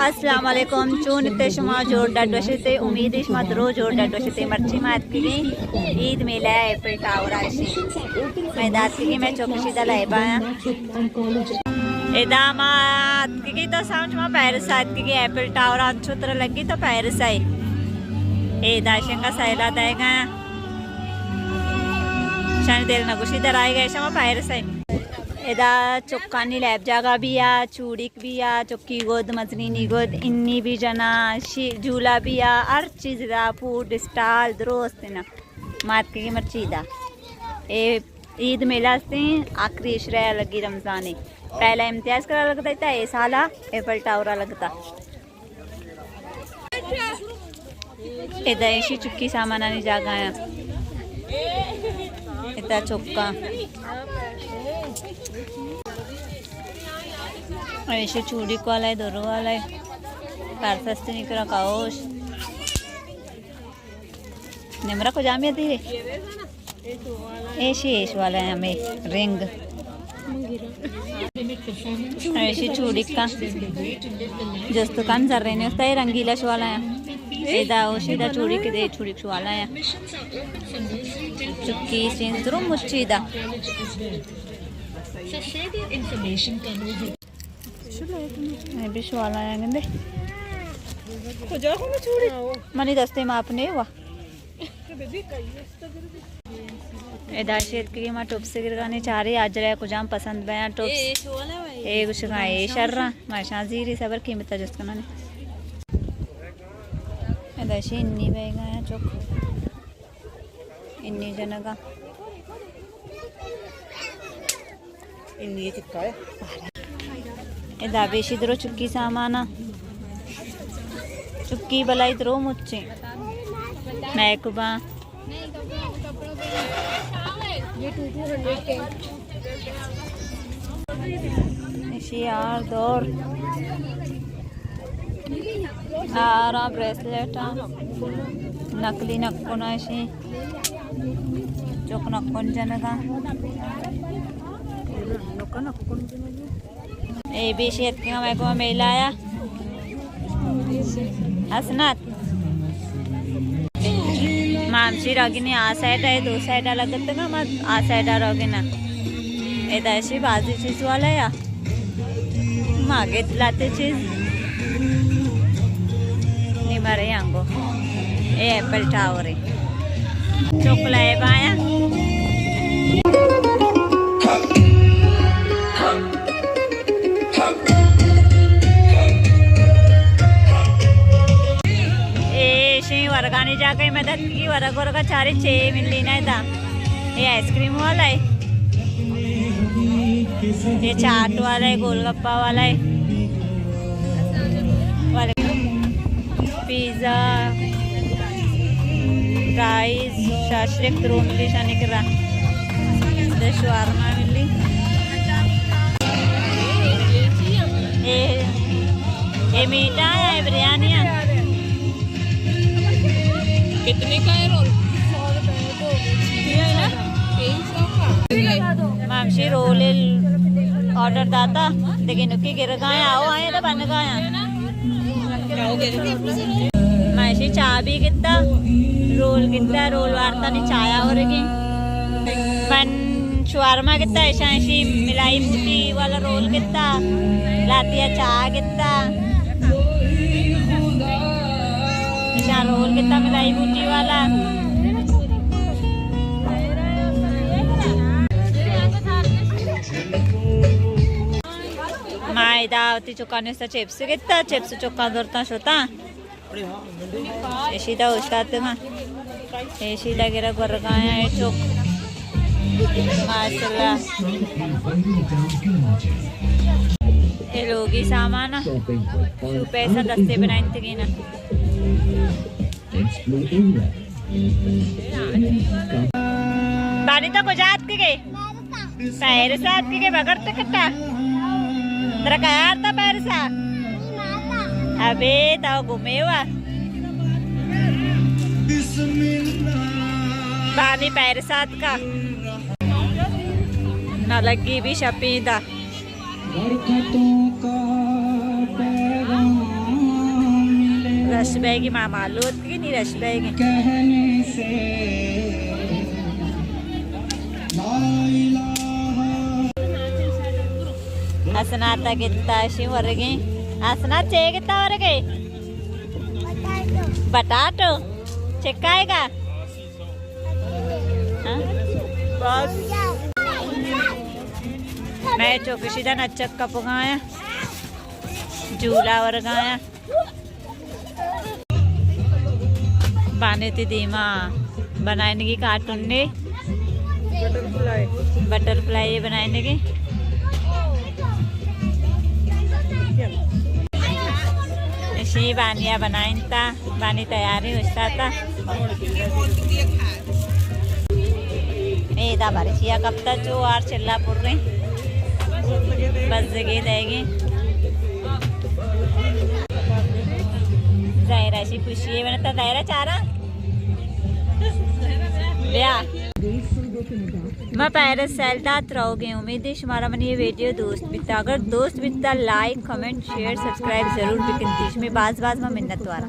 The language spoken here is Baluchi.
السلام علیکم، چون ات شما؟ جوڑ ڈڈ وش ات؟ امید ایں شما درو جوڑ ڈڈ وش ات۔ مرچی ما اتکگیں عید میلہ ءَ ایفل ٹاور ءَ، اشی ما ادا اتکگیں، مئے چک اشی دا لیب ءَ آیاں۔ ادا ما اتکگیں تو سمجھ ما پیرس ءَ اتکگیں، ایفل ٹاور انچو ترا لگی تو پیرس ءَ۔ ادا شنگا سیلا دئیگ ءَ آیاں۔ شانی دل نہ گوشی در آئیگ ءَ، شما پیرس ءَ۔ ادا چکانی لیب جاگہ بیا، چوڑیک بیا، چکی گد، مزنینی گد، انی بی جنا، شی-، جولا بیا، ہر چیز ادا، فوڈ اسٹال درست نا۔ ما اتکگیں مرچی ادا۔ اے عید میلہ استیں، آخری عشرہ لگی رمضان ءِ۔ پہلا امتیاز کرا لگتا تھا، اے سالا ایفل ٹاور ءَ لگتا۔ ادا ایشی چکی سامانانی جاگہ ءَ۔ ادا چکاں۔ ایشی چوڑیک والا ءَ، درو والا ءَ۔ پرسستنی کرا کاوش۔ نمرہ کجامی ءَ دیرے؟ ایشی ایش والا ءَ ہمے رنگ۔ ایشی چوڑیکاں۔ جست کن زرین ءَ، اے رنگیلا شوالا ءَ۔ ادا اوشی دا چوڑیک دے، چوڑیک شوالا ءَ۔ چکی چین درو مچی دا۔ اے بھی شوالا ءَ گندے۔ کجا کو چوڑی؟ منی دستے ماپ نے ہوا۔ ادا شیت کہ ما ٹوپس گرگانے چارے، آجرا کجام پسند بیاں ٹوپس۔ اے گوشگاں اے شر، ما شاں زیری صبر قیمت جست کنانے۔ ادا شی انی بیگا چک۔ انی جنگا۔ انی چکا ہے۔ ادا بیشی درو چکی سامانا۔ چکی بلائی درو مچیں۔ میک با۔ ایشی ہار دور۔ ہاراں، بریسلیٹاں، نقلی نکن ایشی، چک نکن جنگاں۔ اے بیشی اتکگاں مئے گوما میلہ ءَ۔ حسنات۔ ما ہمشی روگنیں آ سائیڈ ءَ، دو سائیڈ ءَ لگتگاں، ما آ سائیڈ ءَ روگناں۔ ادا ایشی بازی چیز والا یا۔ ما گت لاتے چیز۔ نی مرے آنگو۔ اے ایپل ٹاور ہے۔ چوکلے بایا۔ اے شیں ورگانی جاگہ مدد کی، ورگ ورگا چارے چے ملی نہ دا۔ اے آئس کریم والا ہے۔ اے چاٹ والا ہے، گول گپا والا ہے۔ پیزا، فرائز، شاشرک، درو ملی شانی کرا۔ دے شوارما ملی۔ اے، اے میٹھا ہے، اے بریانی ہے۔ کتنے کا ہے رول؟ تین سو کا۔ ما ہمشی رول آرڈر داتا، دگہ نکی گرگایا، آؤ آیا دا بنگایا۔ ما ایشی چابی گتا، رول گتا، رول وارتا نی چایا ورگی۔ من شوارما گتا، ایشاں ایشی ملائی بوٹی والا رول گتا، لاتیا چا گتا۔ ایشاں رول گتا ملائی بوٹی والا۔ ما ادا وتی چکانی واسطہ چپس گتا، چپس چکاں زرتاں شتاں۔ ایشی دا اوشتاتگاں۔ ایشی دا گرا گورگایا اے چک۔ ماشاءاللہ۔ اے لوگی سامان ءَ۔ شو پیسہ دستے بنائیں تگینا۔ بانی تو کجا اتکگے؟ پیرس ءَ اتکگے بغیر ٹکٹ ءَ؟ ترا کئے آرتا پیرس ءَ؟ ابے تو گمے وا۔ بانی پیرس ءَ اتکا۔ نہ لگی بھی شپی دا۔ برکتوں کا پیغام۔ رش بیگی، ماما لوت کی نی رش بیگی۔ حسنات گتا شی ورگی۔ حسنات چے گتا ورگی؟ بٹاٹو۔ چکائے گا؟ ہاں؟ بس۔ میں چوکشی دن اچک کپگایا۔ جھولا ورگایا۔ بانے تی دیما بنائنگی کارٹون نے۔ Butter fly. بٹر فلائی بنائنگی۔ اشی بانیا بنائنتا۔ بانی تیاری ہوشتاتا۔ اے دا بارشیا کپتا چو آر چلا پر رہے۔ بس جگہ دے گی۔ ظاہرہ شی خوشی ہے، میں نے تو ظاہرہ چارا۔ بیا۔ ما پیرس سیل دات رہو گے۔ امید ہے شمارا منی یہ ویڈیو دوست بیتا۔ اگر دوست بیتا، لائک، کمنٹ، شیئر، سبسکرائب ضرور بکن۔ تیش میں باز باز ما منت وارا۔